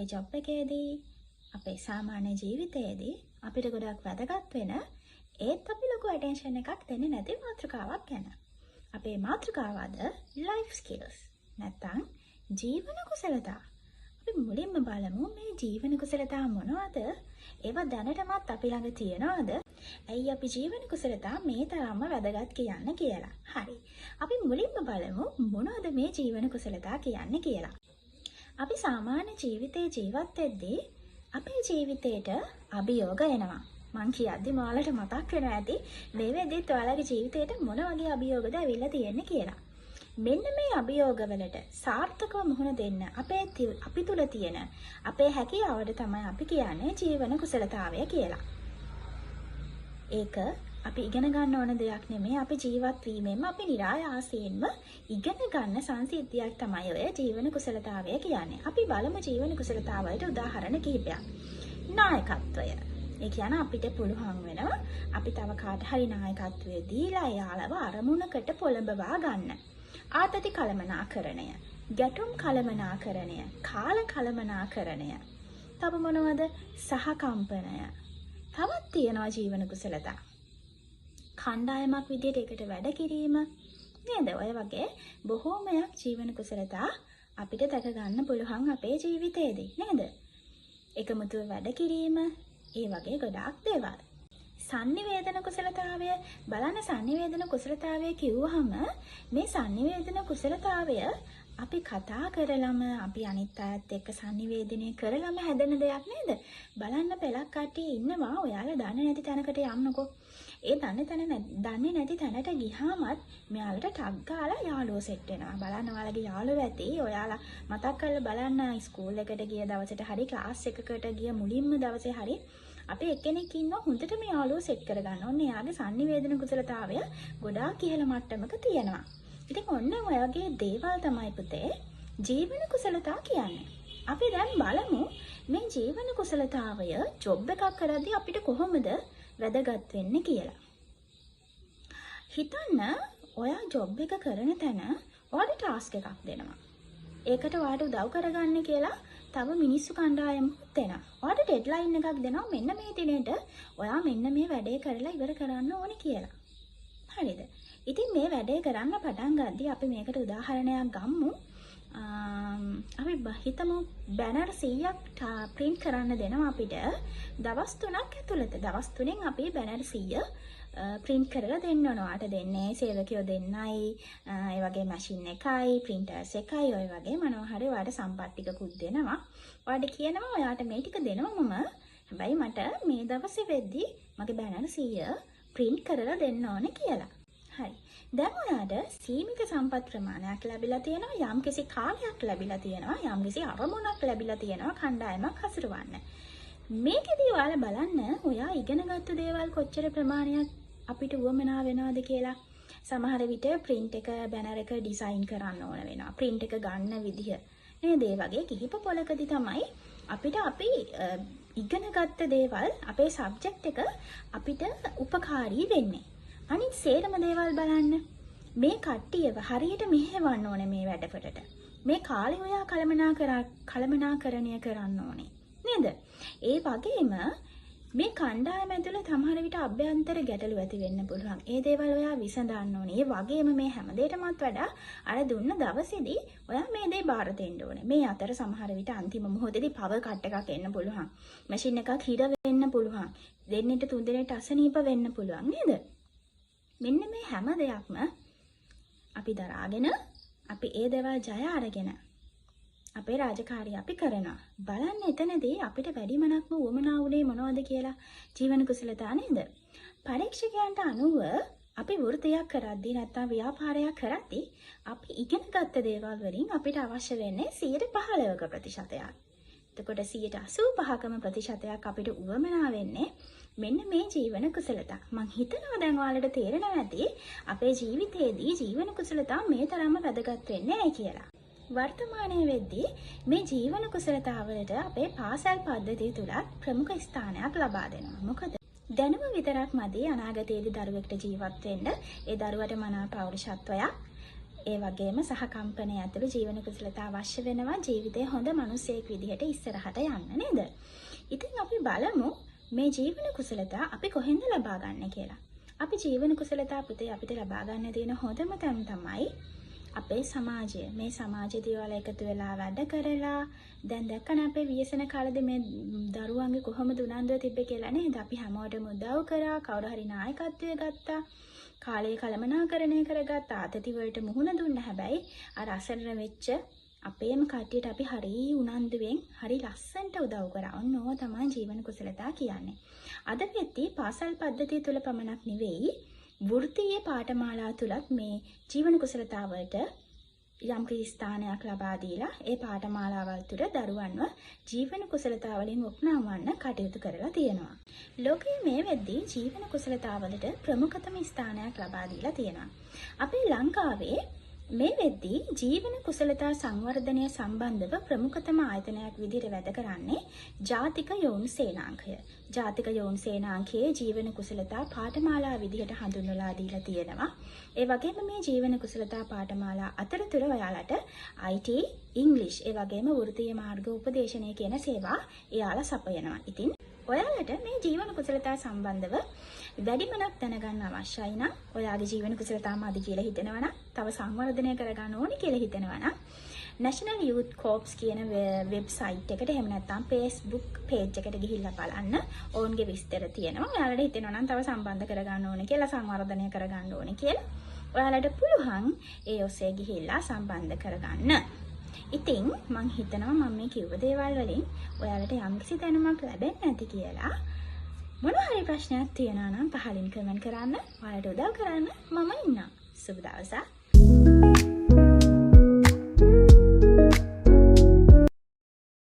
අපේ ජොබ් එකේදී, අපේ සාමාන්‍ය ජීවිතයේදී අපිට ගොඩක් වැදගත් වෙන, ඒත් අපි ලොකු ඇටෙන්ෂන් එකක් දෙන්නේ නැති මාතෘකාවක් ගැන. අපේ මාතෘකාව අද ලයිෆ් ස්කිල්ස් නැත්තම් ජීවන කුසලතා. අපි මුලින්ම බලමු මේ ජීවන කුසලතා මොනවද? ඒවා දැනටමත් අපි ළඟ තියනවද? ඇයි අපි ජීවන කුසලතා මේ තරම්ම වැදගත් කියන්නේ කියලා. හරි. අපි මුලින්ම බලමු මොනවද මේ ජීවන කුසලතා කියන්නේ කියලා. අපි සාමාන්‍ය ජීවිතේ ජීවත් වෙද්දී අපේ ජීවිතේට අභියෝග එනවා. මං කියද්දි ඔයාලට මතක් වෙනවා ඇති මේ වෙද්දිත් ඔයාලගේ ජීවිතේට මොන වගේ අභියෝගද ඇවිල්ලා තියෙන්නේ කියලා. මෙන්න මේ අභියෝගවලට සාර්ථකව මුහුණ දෙන්න අපි තුල තියෙන අපේ හැකියාවට තමයි අපි කියන්නේ ජීවන කුසලතාවය කියලා. ඒක අපි ඉගෙන ගන්න ඕන දෙයක් නෙමෙයි, අපි ජීවත් වීමෙන්ම අපි નિરાයාසයෙන්ම ඉගෙන ගන්න සංසිද්ධියක් තමයි ඔය ජීවන කුසලතාවය කියන්නේ. අපි බලමු ජීවන කුසලතාවලට උදාහරණ කිහිපයක්. නායකත්වය. ඒ කියන්නේ අපිට පුළුවන් වෙනවා අපි තව කාට හරි නායකත්වය දීලා එයාලව අරමුණකට පොළඹවා ගන්න. ආතති කළමනාකරණය, ගැටුම් කළමනාකරණය, කාල කළමනාකරණය. තව මොනවද? සහකම්පනය. තවත් තියෙනවා ජීවන කුසලතා. කණ්ඩායමක් විදියට එකට වැඩ කිරීම නේද? ඔය වගේ බොහෝමයක් ජීවන කුසලතා අපිට දැක ගන්න පුළුවන් අපේ ජීවිතේදී නේද? එකමුතුව වැඩ කිරීම, ඒ වගේ ගොඩාක් දේවල්. සන්නිවේදන කුසලතාවය බලන්න. සන්නිවේදන කුසලතාවය කිව්වහම මේ සන්නිවේදන කුසලතාවය අපි කතා කරලම, අපි අනිත් අයත් එක්ක සන්නිවේදනය කරලම හැදෙන දෙයක් නේද? බලන්න, පෙලක් කට්ටිය ඉන්නවා, ඔයාලා දන්නේ නැති තැනකට යන්නකෝ. ඒ දන්නේ නැති තැනට ගිහාමත් මෙයාලට ටක් ගාලා යාළුවෝ සෙට් වෙනවා. බලන්න, ඔයාලගේ යාළුවෝ ඇති. ඔයාලා මතක් කරලා බලන්න, ස්කූල් එකට ගිය දවසට හරි ක්ලාස් එකකට ගිය මුලින්ම දවසේ හරි අපේ එක්කෙනෙක් ඉන්නවා හොඳටම යාළුවෝ සෙට් කරගන්න. ඔන්න එයාගේ සන්නිවේදන කුසලතාවය ගොඩාක් ඉහළ මට්ටමක තියෙනවා. ඉතින් ඔන්න ඔය වගේ දේවල් තමයි පුතේ ජීවන කුසලතා කියන්නේ. අපි දැන් බලමු මේ ජීවන කුසලතාවය ජොබ් එකක් කරද්දී අපිට කොහොමද වැදගත් වෙන්නේ කියලා. හිතන්න, ඔයා ජොබ් එක කරන තැන ඔයාට ටාස්ක් එකක් දෙනවා. ඒකට ඔයාට උදව් කරගන්න කියලා තව මිනිස්සු කණ්ඩායමකුත් එනවා. ඔයාට ඩෙඩ්ලයින් එකක් දෙනවා, මෙන්න මේ දිනේට ඔයා මෙන්න මේ වැඩේ කරලා ඉවර කරන්න ඕනේ කියලා. හරිද? ඉතින් මේ වැඩේ කරන්න පටන් ගද්දි අපි මේකට උදාහරණයක් ගමු. අපි හිතමු බැනර් 100ක් ප්‍රින්ට් කරන්න දෙනවා අපිට දවස් 3ක් ඇතුළත. දවස් 3න් අපි බැනර් 100 ප්‍රින්ට් කරලා දෙන්න ඕන. ඔයාට දෙන්නේ සේවකයෝ දෙන්නයි, ඒ වගේ මැෂින් එකයි, ප්‍රින්ටර්ස් එකයි, ඔය වගේ මොනවා හරි ඔයාට සම්පත් ටිකකුත් දෙනවා. ඔයාට කියනවා ඔයාට මේ ටික දෙනවා මම. හැබැයි මට මේ දවසේ වෙද්දි මගේ බැනර් 100 ප්‍රින්ට් කරලා දෙන්න ඕනේ කියලා. හරි. දැන් ඔයාට සීමිත සම්පත් ප්‍රමාණයක් ලැබිලා තියෙනවා, යම්කිසි කාලයක් ලැබිලා තියෙනවා, යම්කිසි අරමුණක් ලැබිලා තියෙනවා කණ්ඩායමක් හසුරවන්න. මේකෙදි ඔයාලා බලන්න ඔයා ඉගෙනගත්තු දේවල් කොච්චර ප්‍රමාණයක් අපිට උවමනා වෙනවද කියලා. සමහර විට ප්‍රින්ට් එක, බැනර් එක ඩිසයින් කරන්න ඕන වෙනවා. ප්‍රින්ට් එක ගන්න විදිහ නේද? ඒ වගේ කිහිප පොලකදී තමයි අපිට අපි ඉගෙනගත්ත දේවල්, අපේ සබ්ජෙක්ට් එක අපිට උපකාරී වෙන්නේ. අනිත් සේරම දේවල් බලන්න. මේ කට්ටියව හරියට මෙහෙවන්න ඕනේ මේ වැඩවලට. මේ කාලේ ඔයා කළමනාකරණය කරන්න ඕනේ. නේද? ඒ වගේම මේ කණ්ඩායම ඇතුළේ සමහර විට අභ්‍යන්තර ගැටලු ඇති වෙන්න පුළුවන්. ඒ දේවල් ඔයා විසඳන්න ඕනේ. ඒ වගේම මේ හැම දෙයකටමත් වඩා අර දුන්න දවසේදී ඔයා මේ දේ බාර දෙන්න ඕනේ. මේ අතර සමහර විට අන්තිම මොහොතේදී පවර් කට් එකක් එන්න පුළුවන්. මැෂින් එකක් හිර වෙන්න පුළුවන්. දෙන්නෙට තුන් දෙනෙක්ට අසනීප වෙන්න පුළුවන් නේද? මෙන්න මේ හැම දෙයක්ම අපි දරාගෙන, අපි ඒ දේවල් ජය අරගෙන අපේ රාජකාරිය අපි කරනවා. බලන්න, එතනදී අපිට වැඩිමනක්ම උවමනා වුණේ මොනවද කියලා. ජීවන කුසලතා නේද? පරීක්ෂකයන්ට අනුව අපි වෘත්තියක් කරද්දී නැත්නම් ව්‍යාපාරයක් කරද්දී අපි ඉගෙන ගත්ත දේවල් වලින් අපිට අවශ්‍ය වෙන්නේ 15ක ප්‍රතිශතයක්. එතකොට 85කම ප්‍රතිශතයක් අපිට උවමනා වෙන්නේ මෙන්න මේ ජීවන කුසලතා. මං හිතනවා දැන් ඔයාලට තේරෙනවා ඇති අපේ ජීවිතයේදී ජීවන කුසලතා මේ තරම්ම වැදගත් වෙන්නේ ඇයි කියලා. වර්තමානයේ වෙද්දී මේ ජීවන කුසලතාවලට අපේ පාසල් පද්ධතිය තුලත් ප්‍රමුඛ ස්ථානයක් ලබා දෙනවා. මොකද දැනුම විතරක් මදි අනාගතයේදී දරුවෙක්ට ජීවත් වෙන්න. ඒ දරුවට මනා පෞරුෂත්වයක්, ඒ වගේම සහකම්පනය ඇතුළු ජීවන කුසලතා අවශ්‍ය වෙනවා ජීවිතේ හොඳ මිනිසෙක් විදිහට ඉස්සරහට යන්න නේද? ඉතින් අපි බලමු මේ ජීවන කුසලතා අපි කොහෙන්ද ලබා ගන්න කියලා. අපි ජීවන කුසලතා පුතේ අපිට ලබා ගන්න තියෙන හොඳම තැන තමයි අපේ සමාජය. මේ සමාජයේදී ඔයාලා එකතු වෙලා වැඩ කරලා දැන් දැක්කනේ අපේ ව්‍යසන කාලෙදී මේ දරුවන්ගේ කොහොමද උනන්දුව තිබ්බේ කියලා නේද? අපි හැමෝටම උදව් කරා, කවුරු හරි නායකත්වය ගත්තා, කාලය කළමනාකරණය කරගත්තා, ආතති වලට මුහුණ දුන්න. හැබැයි අර අසරණ වෙච්ච අපේම කට්ටියට අපි හරි උනන්දුවෙන් හරි ලස්සනට උදව් කරා. ඔන්න ඕවා තමයි ජීවන කුසලතා කියන්නේ. අද වෙද්දී පාසල් පද්ධතිය තුළ පමණක් නෙවෙයි, වෘත්තීය පාඨමාලා තුලත් මේ ජීවන කුසලතා වලට යම් කිසි ස්ථානයක් ලබා දීලා ඒ පාඨමාලාවල් තුළ දරුවන්ව ජීවන කුසලතා වලින් ඔප්නවන්න කටයුතු කරලා තියෙනවා. ලෝකයේ මේ වෙද්දී ජීවන කුසලතා වලට ප්‍රමුඛතම ස්ථානයක් ලබා දීලා තියෙනවා. අපේ ලංකාවේ මේ වෙද්දී ජීවන කුසලතා සංවර්ධනය සම්බන්ධව ප්‍රමුඛතම ආයතනයක් විදිහට වැඩ කරන්නේ ජාතික යොවුන් සේනාංකය. ජාතික යොවුන් සේනාංකයේ ජීවන කුසලතා පාඨමාලා විදිහට හඳුන්වලා දීලා තියෙනවා. ඒ වගේම මේ ජීවන කුසලතා පාඨමාලා අතරතුර ඔයාලට IT, English, ඒ වගේම වෘත්තීය මාර්ග උපදේශනය කියන සේවා එයාලා සපයනවා. ඉතින් ඔයාලට මේ ජීවන කුසලතා සම්බන්ධව වැඩිමනක් දැනගන්න අවශ්‍යයි නම්, ඔයාගේ ජීවන කුසලතා මදි කියලා හිතෙනවා නම්, තව සංවර්ධනය කරගන්න ඕනි කියලා හිතෙනවා නම්, National Youth Corps කියන වෙබ්සයිට් එකට එහෙම නැත්නම් Facebook page එකට ගිහිල්ලා බලන්න. ඔවුන්ගේ විස්තර තියෙනවා. ඔයාලට හිතෙනවා නම් තව සම්බන්ධ කරගන්න ඕනේ කියලා, සංවර්ධනය කරගන්න ඕනේ කියලා, ඔයාලට පුළුවන් ඒ ඔස්සේ ගිහිල්ලා සම්බන්ධ කරගන්න. ඉතින් මං හිතනවා මම මේ කිව්ව දේවල් වලින් ඔයාලට යම්කිසි දැනුමක් ලැබෙන්න ඇති කියලා. මොන හරි ප්‍රශ්නයක් තියෙනවා නම් පහලින් කමෙන්ට් කරන්න. ඔයාලට උදව් කරන්න මම ඉන්නවා. සුබ දවසක්.